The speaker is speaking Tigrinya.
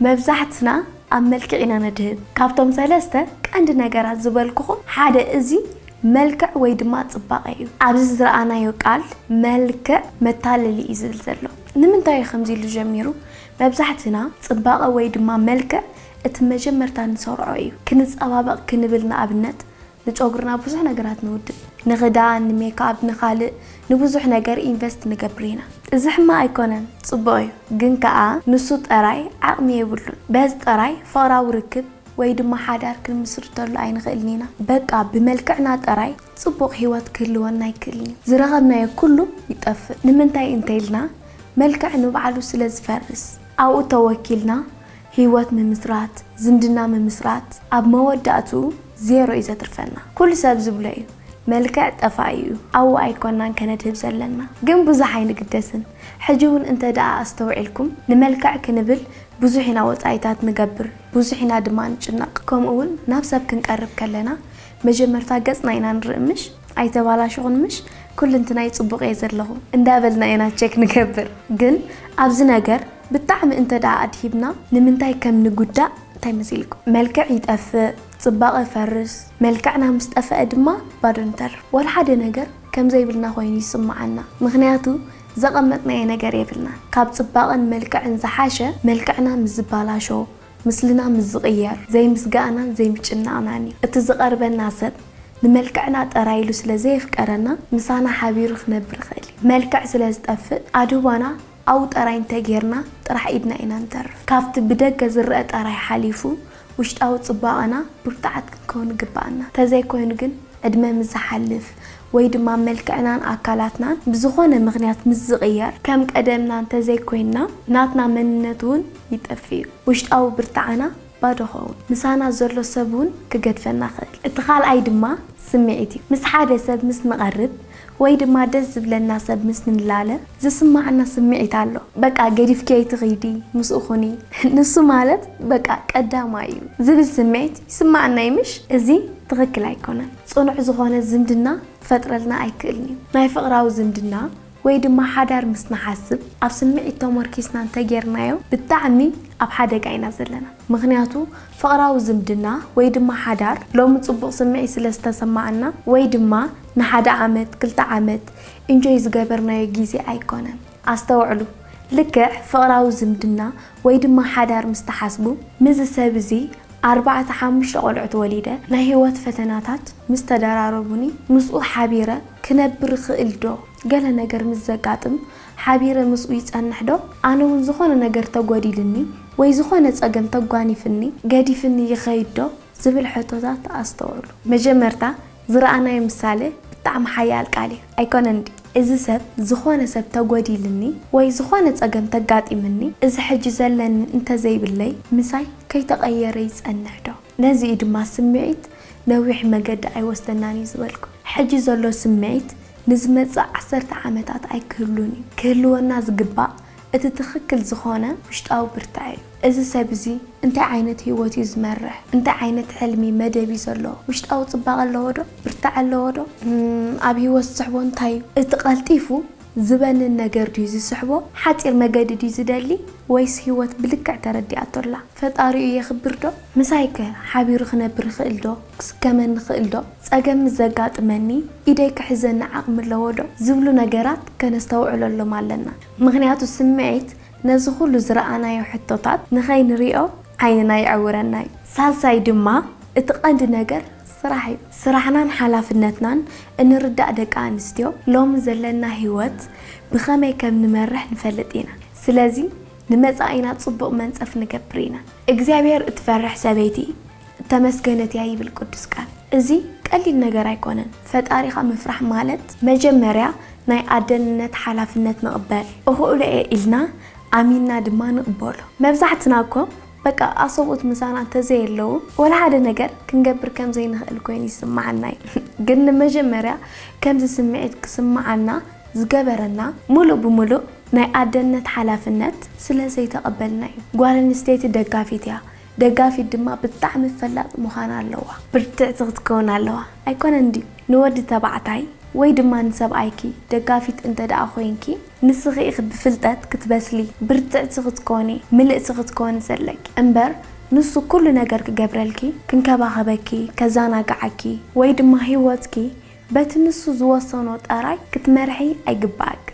መብዛሕትና ኣብ መልክዕ ኢና ነድህብ። ካብቶም ሰለስተ ቀንዲ ነገራት ዝበልኩኹም ሓደ እዚ መልክዕ ወይ ድማ ጽባቐ እዩ። ኣብዚ ዝረኣናዮ ቃል መልክዕ መታለሊ እዩ ዝብል ዘሎ። ንምንታይ እዩ ከምዚ ኢሉ ጀሚሩ? መብዛሕትና ጽባቐ ወይ ድማ መልክዕ እቲ መጀመርታ ንሰርዖ እዩ። ክንጸባበቕ ክንብል ንኣብነት ንጨጉርና ብዙሕ ነገራት ንውድእ። ንኽዳን፣ ንሜክኣፕ፣ ንኻልእ ንብዙሕ ነገር ኢንቨስት ንገብር ኢና። እዚ ሕማቕ ኣይኮነን፣ ጽቡቕ እዩ። ግን ከኣ ንሱ ጥራይ ዓቕሚ የብሉን። በዚ ጥራይ ፍቕራዊ ርክብ ወይ ድማ ሓዳር ክንምስርተሉ ኣይንኽእልን ኢና። በቃ ብመልክዕና ጥራይ ጽቡቕ ህይወት ክህልወና ኣይክእልን እዩ። ዝረኸብናዮ ኩሉ ይጠፍእ። ንምንታይ እንተኢልና መልክዕ ንባዕሉ ስለ ዝፈርስ ኣብኡ ተወኪልና ህይወት ምምስራት፣ ዝምድና ምምስራት ኣብ መወዳእትኡ ዜሮ እዩ ዘትርፈና። ኩሉ ሰብ ዝብሎ እዩ፣ መልክዕ ጠፋኢ እዩ። ኣብኡ ኣይኮናን ከነድህብ ዘለና። ግን ብዙሕ ኣይንግደስን። ሕጂ እውን እንተ ደኣ ኣስተውዒልኩም ንመልክዕ ክንብል ብዙሕ ኢና ወጻኢታት ንገብር፣ ብዙሕ ኢና ድማ ንጭነቕ። ከምኡ እውን ናብ ሰብ ክንቀርብ ከለና መጀመርታ ገጽና ኢና ንርኢ ምሽ? ኣይተባላሸኹን ምሽ? ኩልንትናይ ጽቡቕ እየ ዘለኹ እንዳበልና ኢና ቸክ ንገብር። ግን ኣብዚ ነገር ብጣዕሚ እንተ ደኣ ኣድሂብና ንምንታይ ከም ንጉዳእ እንታይ መሲልኩም? መልክዕ ይጠፍእ፣ ጽባቐ ይፈርስ፣ መልክዕና ምስ ጠፍአ ድማ ባዶ ንተርፍ። ዋላ ሓደ ነገር ከም ዘይብልና ኮይኑ ይስምዓና። ምኽንያቱ ዘቐመጥናዮ ነገር የብልናን። ካብ ጽባቐን መልክዕን ዝሓሸ መልክዕና ምስ ዝባላሾ፣ ምስልና ምስ ዝቕየር ዘይምስጋእናን ዘይምጭናቕናን እዩ። እቲ ዝቐርበና ሰብ ንመልክዕና ጥራይ ኢሉ ስለ ዘየፍቀረና ምሳና ሓቢሩ ክነብር ይኽእል እዩ። መልክዕ ስለ ዝጠፍእ ኣድህቦና ኣብኡ ጥራይ እንተጌርና ጥራሕ ኢድና ኢና ንተርፍ። ካብቲ ብደገ ዝረአ ጥራይ ሓሊፉ ውሽጣዊ ጽባቐና ብርቱዓት ክንከውን ይግብኣና። ተዘይኮይኑ ግን ዕድመ ምስ ዝሓልፍ ወይ ድማ መልክዕናን ኣካላትናን ብዝኾነ ምኽንያት ምስ ዝቕየር ከም ቀደምና እንተዘይኮይንና ናትና መንነት እውን ይጠፍእ እዩ። ውሽጣዊ ብርትዓና ባዶ ኸውን። ምሳና ዘሎ ሰብ እውን ክገድፈና ይኽእል። እቲ ካልኣይ ድማ ስምዒት እዩ። ምስ ሓደ ሰብ ምስ ንቐርብ ወይ ድማ ደስ ዝብለና ሰብ ምስ ንላለ ዝስማዓና ስምዒት ኣሎ። በቃ ገዲፍኪ ኣይትኺዲ፣ ምስኡ ኩኒ። ንሱ ማለት በቃ ቀዳማይ እዩ ዝብል ስምዒት ይስማዓና እዩ ምሽ? እዚ ትኽክል ኣይኮነን። ጽኑዕ ዝኾነ ዝምድና ክፈጥረልና ኣይክእልን እዩ። ናይ ፍቕራዊ ዝምድና ወይ ድማ ሓዳር ምስ ንሓስብ ኣብ ስምዒት ተመርኪስና እንተጌርናዮ ብጣዕሚ ኣብ ሓደጋ ኢና ዘለና። ምኽንያቱ ፍቕራዊ ዝምድና ወይ ድማ ሓዳር ሎሚ ጽቡቕ ስምዒት ስለ ዝተሰማዓና ወይ ድማ ንሓደ ዓመት ክልተ ዓመት ኢንጆይ ዝገበርናዮ ግዜ ኣይኮነን። ኣስተውዕሉ፣ ልክዕ ፍቕራዊ ዝምድና ወይ ድማ ሓዳር ምስ ትሓስቡ ምስዚ ሰብ እዚ ኣርባዕተ ሓሙሽተ ቆልዑት ወሊደ ናይ ህይወት ፈተናታት ምስ ተደራረቡኒ ምስኡ ሓቢረ ክነብር እኽእል ዶ? ገለ ነገር ምስ ዘጋጥም ሓቢረ ምስኡ ይጸንሕ ዶ? ኣነ እውን ዝኾነ ነገር ተጎዲልኒ ወይ ዝኾነ ጸገም ተጓኒፍኒ ገዲፍኒ ይኸይድ ዶ? ዝብል ሕቶታት ኣስተውዕሉ። መጀመርታ ዝረኣናዮ ምሳሌ ብጣዕሚ ሓያል ቃል እዩ ኣይኮነን ድዩ? እዚ ሰብ ዝኾነ ሰብ ተጎዲልኒ ወይ ዝኾነ ጸገም ተጋጢምኒ እዚ ሕጂ ዘለኒ እንተዘይብለይ ምሳይ ከይተቐየረ ይጸንሕ ዶ? ነዚ እዩ ድማ ስምዒት ነዊሕ መገዲ ኣይወስደናን እዩ ዝበልኩ። ሕጂ ዘሎ ስምዒት ንዝመጽእ ዓሰርተ ዓመታት ኣይክህሉን እዩ። ክህልወና ዝግባእ እቲ ትኽክል ዝኾነ ውሽጣዊ ብርታዐ እዩ። እዚ ሰብ እዚ እንታይ ዓይነት ህይወት እዩ ዝመርሕ? እንታይ ዓይነት ሕልሚ መደብ እዩ ዘለዎ? ውሽጣዊ ጽባቐ ኣለዎ ዶ? ብርታዐ ኣለዎ ዶ? እም፣ ኣብ ህይወት ዝስሕቦ እንታይ እዩ? እቲ ቀልጢፉ ዝበንን ነገር ድዩ ዝስሕቦ? ሓጺር መገዲ ድዩ ዝደሊ? ወይስ ህይወት ብልክዕ ተረዲኣቶ ኣላ? ፈጣሪኡ የኽብር ዶ? ምሳይከ ሓቢሩ ክነብር ይኽእል ዶ? ክስከመኒ ይኽእል ዶ? ጸገም ምስ ዘጋጥመኒ ኢደይ ክሕዘኒ ዓቕሚ ኣለዎ ዶ? ዝብሉ ነገራት ከነስተውዕለሎም ኣለና። ምኽንያቱ ስምዒት ነዚ ኩሉ ዝረኣናዮ ሕቶታት ንኸይንሪኦ ዓይንና ይዕውረና እዩ። ሳልሳይ ድማ እቲ ቀንዲ ነገር ስራሕ እዩ። ስራሕናን ሓላፍነትናን እንርዳእ ደቂ ኣንስትዮ ሎሚ ዘለና ህይወት ብኸመይ ከም ንመርሕ ንፈልጥ ኢና። ስለዚ ንመጻኢና ጽቡቕ መንጸፍ ንገብር ኢና። እግዚኣብሔር እትፈርሕ ሰበይቲ እተመስገነት እያ ይብል ቅዱስ ቃል። እዚ ቀሊል ነገር ኣይኮነን። ፈጣሪኻ ምፍራሕ ማለት መጀመርያ ናይ ኣደንነት ሓላፍነት ንቕበል። እኽእሎ እየ ኢልና ኣሚንና ድማ ንቕበሎ። መብዛሕትና እኮ በቃ ኣሰብኡት ምሳና እንተዘየለዉ ወላ ሓደ ነገር ክንገብር ከም ዘይንኽእል ኮይኑ ይስምዓና እዩ። ግን ንመጀመርያ ከምዚ ስምዒት ክስምዓና ዝገበረና ሙሉእ ብሙሉእ ናይ ኣደነት ሓላፍነት ስለ ዘይተቐበልና እዩ። ጓል ኣንስተይቲ ደጋፊት እያ። ደጋፊት ድማ ብጣዕሚ ፈላጥ ምዃን ኣለዋ። ብርትዕቲ ክትከውን ኣለዋ። ኣይኮነን ድዩ? ንወዲ ተባዕታይ ወይ ድማ ንሰብኣይኪ ደጋፊት እንተ ደኣ ኮይንኪ፣ ንስኺ ኢኺ ብፍልጠት ክትበስሊ፣ ብርትዕቲ ክትኮኒ፣ ምልእቲ ክትኮኒ ዘለኪ እምበር፣ ንሱ ኩሉ ነገር ክገብረልኪ፣ ክንከባኸበኪ፣ ከዘናግዓኪ፣ ወይ ድማ ህይወትኪ በቲ ንሱ ዝወሰኖ ጥራይ ክትመርሒ ኣይግባኣኪ።